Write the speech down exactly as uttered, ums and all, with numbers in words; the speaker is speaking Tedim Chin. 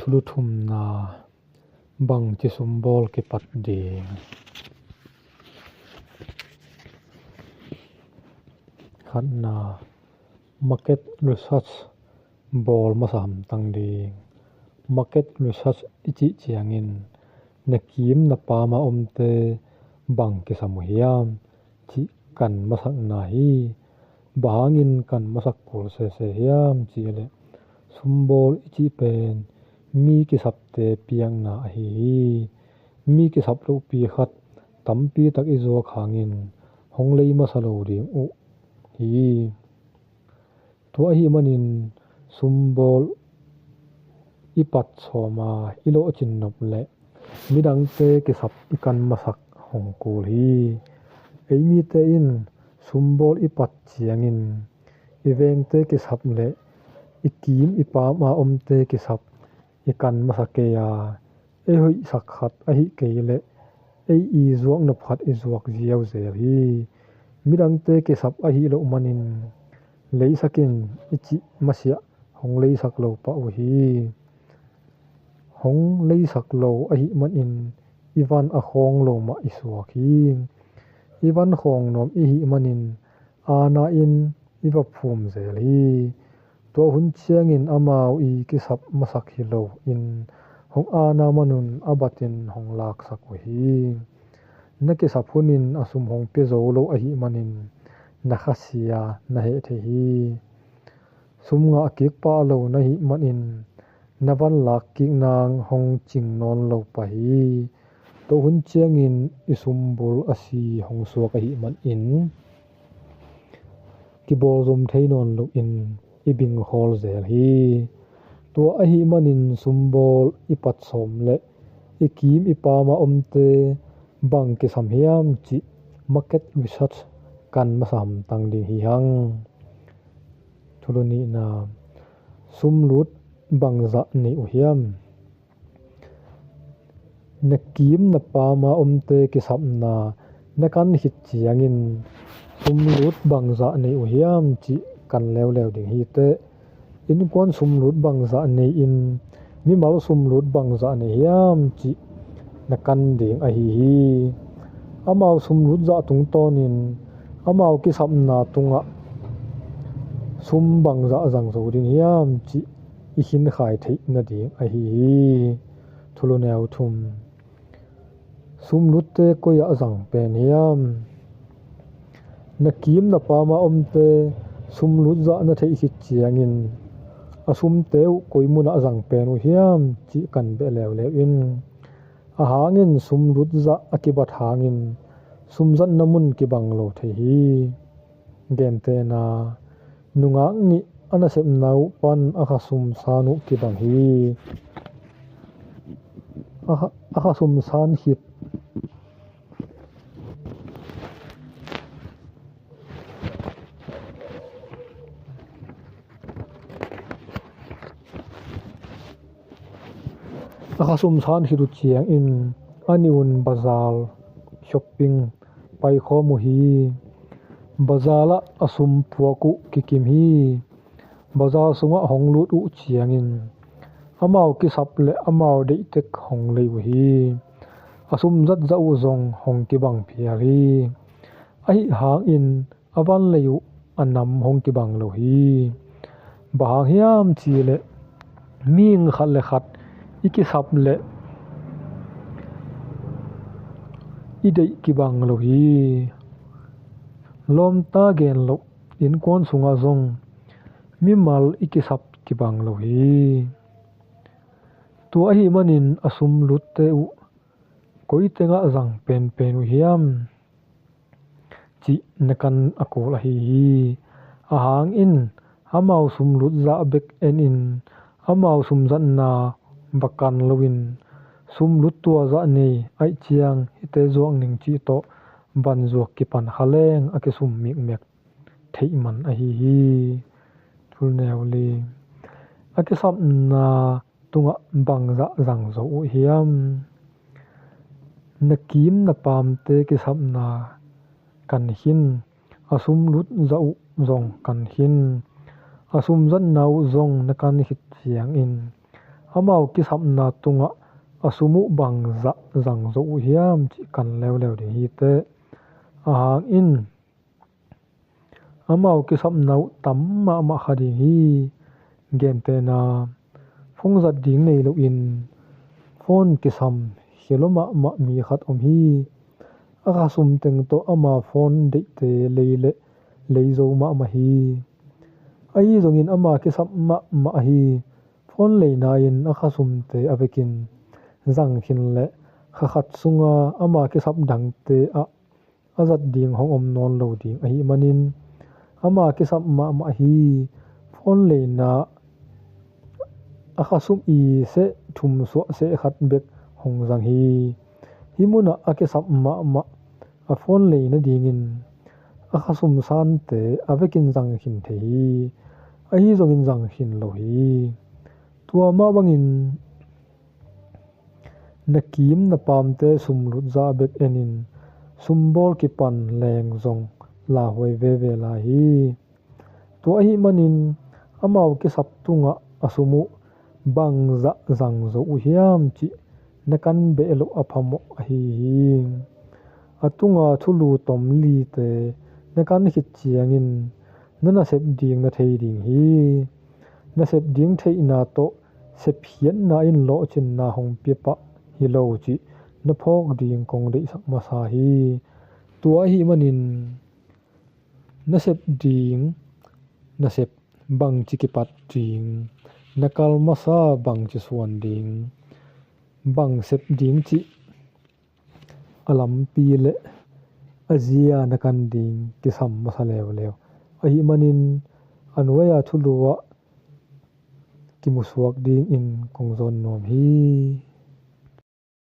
Lu thumna, bangci sumbawl kipat ding. Khatna, market research bawl masa hamtang ding. Market research i cih ciangin na kim na pama omte bang kisam uh hiam cih kan masakna hi. Bang hangin kan masak kul sese hiam cih leh, sumbawl i cih pen mi kisapte piakna ahi hi. Mi kisap lohpi khat tampi tak i zuak hangin hong lei masa lo ding uh hi. Tua ahih manin sumbawl i pat sawma i lawhcin nop leh midangte kisap i kan masak hong kul hi. Ei mite in sumbawl i pat ciangin i vengte kisap leh i kim i pama omte kisap i kan masa kei a, ei hoihsak khat ahih kei leh ei i zuak nop khat i zuak ziauzel hi. Midangte kisap ahih loh manin leisak in i cih masiah hong leisak lo pah uh hi. Hong leisak lo ahih manin i van a khawng lo mah i suak hi. I van khawng nuam i hih manin aana in i va phum zel hi. Tua hun ciangin amau i kisap masak hi loin hong aana manun a batin hong laksak uh hi. Na kisap hunin a sum hong pia zo lo ahih manin na khasia na heh thei hi. Sum ngah kik pah lo na hih manin na van lak kik nang hong cing nawn lo pah hi. Tua hun ciangin i sumbul a si hong suak ahih manin kibawl zom thei nawn loin i bingkhawl zel hi. Tua ahih manin sumbawl i pat sawm leh i kim i pama omte bang kisam hiam cih market research kan masa hamtang ding hi hang. Thulu nihna, sumlut bangzah nei uh hiam? Na kim na pama omte kisapna na kan khit ciangin sumlut bangzah nei uh hiam cih kan leuleu ding hi teh. Innkuan sumlut bangzah nei-in mimal sumlut bangzah nei hiam cih na kan ding ahi hi. Amau sumlut zah tungtawnin amau kisapna tungah sum bangzah zang zo ding hiam cih i khinkhai theih nading ahi hi. Thulu neu thum. Sumlutte koi-ah zang pen hiam? Na kim na pama omte sumlut zah na theih khit ciangin a sumte uh koi munah zang pen uh hiam cih kan beh leuleu in. A hangin sumlut zah a kibat hangin sumzatna mun kibang lo thei hi. Gentehna, nungak nih a nasepna uh pan a khasum san uh kibang hi. A kha, a khasum san khit a khasum san khit uh ciangin a nih un bazar shopping paikhawm uh hi. Bazar ah a sum puak uh kikim hi. Bazar sungah hong lut uh ciangin amau kisap le amau deihtek hong lei uh hi. A sum zatzah uh zong hong kibang phial hi. Ahi hangin a van lei uh a nam hong kibang lo hi. Bang hang hiam cihleh mihing khat le khat i kisap le i deih kibang lo hi. Lawmta gen loh innkuan sungah zong mimal i kisap kibang lo hi. Tua ahih manin a sum lutte uh koi tengah zang penpen uh hiam cih na kan a kul ahi hi. A hangin amau sum lut zah bek enin amau sum zatna va kan loin sum lut tua zah nei ahih ciang hihte zuak ning cih tawh van zuak kipan kha leng a kisum mikmek theih man ahi hi. Thulneu li. A kisapna tungah bangzah zang zo uh hiam? Na kim na pamte kisapna kan khin, a sum lut zah uh zong kan khin, a sum zatna uh zong na kan khit ciangin amau kisapna tungah a sum uh bangzah zang zo uh hiam cih kan leuleu ding hi teh. Ahang in amau kisapna uh tam mahmah kha ding hi. Gentehna, phone zat ding nei loin phone kisam khia lua mahmah mi khat om hi. A khasum teng tawh ama phone deihte lei le lei zo mahmah hi. Ahi zongin ama kisap mahmah hi. Phone leina in a khasumte a vekin zang khin leh kha khat sunga ama kisap dangte ah a zat ding hong om nawn lo ding ahih manin ama kisap mahmah hi. Phone leina a khasum i seh thum suah seh khat bek hong zang hi. Hih munah a kisap mahmah a phone leina dingin a khasum sante a vekin zang khin thei hi. Ahi zongin zang khin lo hi. Tua mah bangin na kim na pamte sumlut zah bek enin sumbawl kipan leng zong lauhuai veve lai hi. Tua ahih manin amau kisap tungah a sum uh bangzah zang zo uh hiam cih na kan beh loh a phamawh ahi hi. A tunga thulu tom lite na kan khit ciangin na nasep ding na thei ding hi. Nasep ding theihna tawh sepkhiatna in lawhcinna hong pia pah hi lo cih na phawk ding kong deihsak masa hi. Tua ahih manin nasep ding nasep bangci kipat ding, na kal masa bangci suan ding, bang sep ding cih a lampi le a zia na kan ding kisam masa leuleu ahih manin a nuai-a thulu ah kimusuak dingin kong zawn nuam hi.